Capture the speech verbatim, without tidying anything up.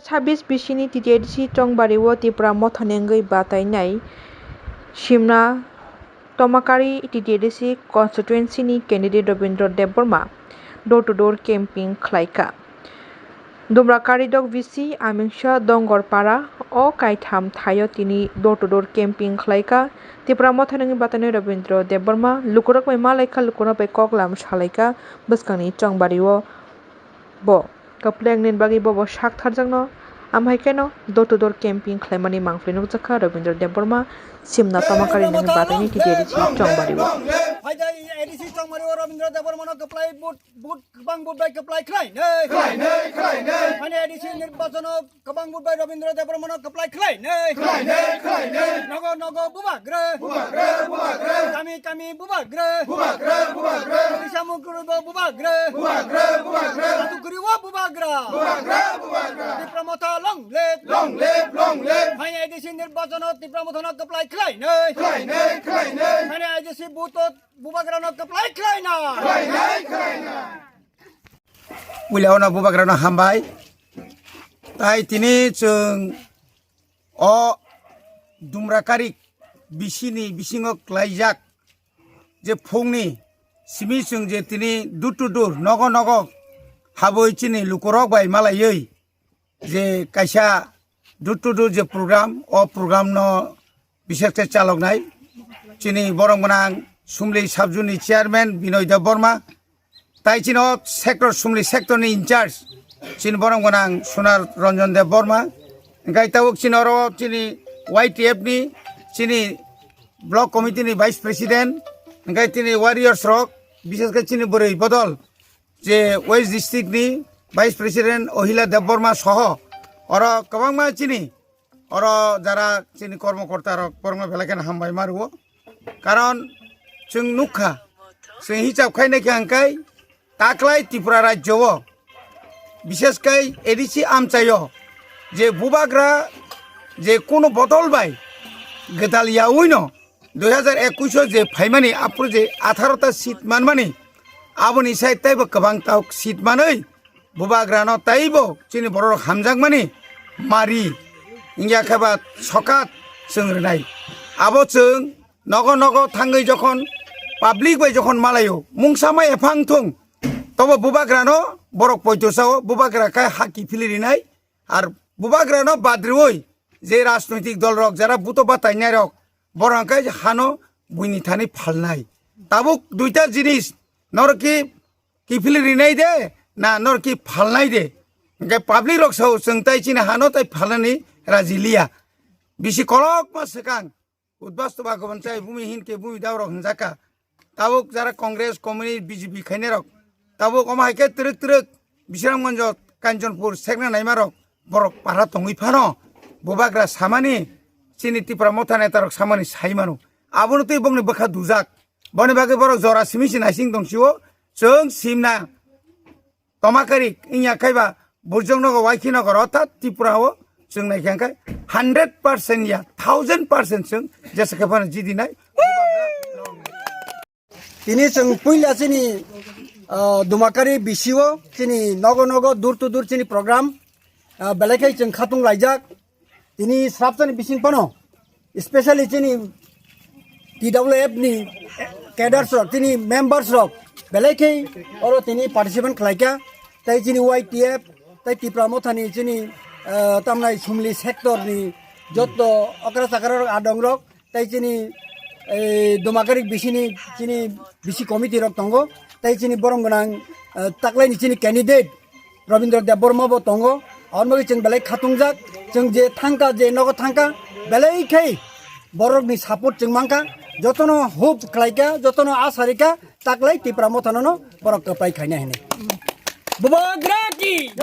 Sabis bisini T T A D C Chongbari o Tipra Mothani wngwi batainai Simna Tomakari T T A D C constituency ni candidate Rabindra Debbarma door to door camping khlaikha. Dumrakari dok V C Amingsa Dongorpara o kaitham thaio tini door to door camping khlaikha. Tipra Mothani wngwi batainai Rabindra Debbarma lukurok bai malaikha, lukurok bai koklam salaikha bwskangni Chongbari o. Bo kwplengni bagwi bobo sak tharjakno, amhai kheno door to door camping khlaimani mangpili nukjakha Rabindra Debbarma, Simna Tomakari nini bataini T T A D C Chongbari o. Phaida A D C Chongbari o Rabindra Debbarma no kwplai vote, vote, kwbang vote bai kwplai khlai nei. Khlai nei, khlai nei. Hani A D C nirbachon o kwbang vote bai Rabindra Debbarma no kwplai khlai nei. Khlai nei, khlai nei. Nogo, nogo bubagra. Bubagra, bubagra. Kami, kami bubagra. Bubagra, bubagra. Kisa mukuru bo bubagra. Bubagra, bubagra. Tukuri o bubagra. Bubagra, bubagra. Tipra Motha long live. Long live, long live. Hani A D C nirbachon o Tipra Motha no kwplai khlai nei. Khlai nei, khlai nei. Hani A D C vote o bubagra no kwplai khlai na. Khlai nei, khlai na. Puila ono bubagra no hambai. Tai tini chwng o Dumrakari bisini bisingo klaijak je phungni simi chwng je tini door to door nogo nogo habwi chini lukurok bai malaiwi je kaisa door to door je program, o program no bises khe chaloknai chini borom gwnang Sumli Sabjuni chairman Binoy Debbarma, tai chini o sector Sumli sector ni in charge chini borom gwnang Sunar Ranjan Debbarma, hingkai tabuk chini oro chini Y T F ni chini block committee ni vice president, hingkai chini warriors rok, bises khe chini bwrwi bodol je West District ni Vice President Ohila Debbarma soho oro kwbangma chini oro jara chini kormokorta rok borokno belai kheno hambai ma rwo. Karon chwng nukha, chwng hisab khainai khe hwnkhe taklai Tripura rajyo o, bises khe A D C amchai o je bubagra je kunu bodol bai gwdal yaui no dui hazar ekush o je phaimani, aphuru je atharo ta seat manmani, aboni sai teibo kwbang ta seat manwi bubagrano teibo chini borok hamjakmani mari wngya khe ba sokat chwng rwnai. Abo chwng nogo nogo thangwi jokhon public bai jokhon malaio, mungsa ma ephang thung, tobo bubagrano borok poito sao, bubagra khe ha kiphilwi rinai. Ar bubagrano badriwi je rajnoitik dol rok jara buto batainai rok, borok hwnkhe hano buini thani phalnai. Tabuk duita jinis, norok ki kiphilwi rinai de na norok ki phalnai de? Hwnkhe public rok sao chwng tai chini hano tai phalnani raji liya. Bisi kolokma swkang. Udbas toba gobon chai bumi hin ke bumi daurok hinjaka. Tabuk jara Congress, Communist, B J P khainai rok. Tabuk omo hai khe twrwk twrwk Bisramganjo, Kanchanpur sekna naima rok borok para tongwi phano bubagra samani chini Tipra Motha neta rok samani sai mano. Abono twi bokni bwkha dujak. Boni bagwi borok jora simi si naising tong sio chwng simna. Tomakari wngya khe ba burjong nogo waikhi nogo orthat Tripura o chwng nai khe hwnkhe hundred percent ya thousand percent chwng jesa khe phano jidi nai. Tini chwng puila chini, ah, Dumakari B C o chini nogo nogo door to door chini program, ah, belai khe chwng khatung laijak. Tini srapsani bising phano, specially chini T W F ni cadres rok, chini members rok, belai khe oro tini participant khlaikha, tei chini Y T F, tei Tipra Mothani chini, ah, tamnai Sumli sector ni joto okra chakra rok, adong rok, tei chini, eh, Dumakarik bisini chini bisi committee rok tongo, tei chini borom gwnang, eh, taklaini chini candidate Rabindra Debbarma bo tongo. Aboni bagwi chwng belai khatungjak, chwng je thangkha, je nogo thangkha, belai khai borokni support chwng mankha, jotono hope khlaikha, jotono asa rikha, taklai Tipra Mothano no borok kwplai khaina hinwi. Bubagra ki!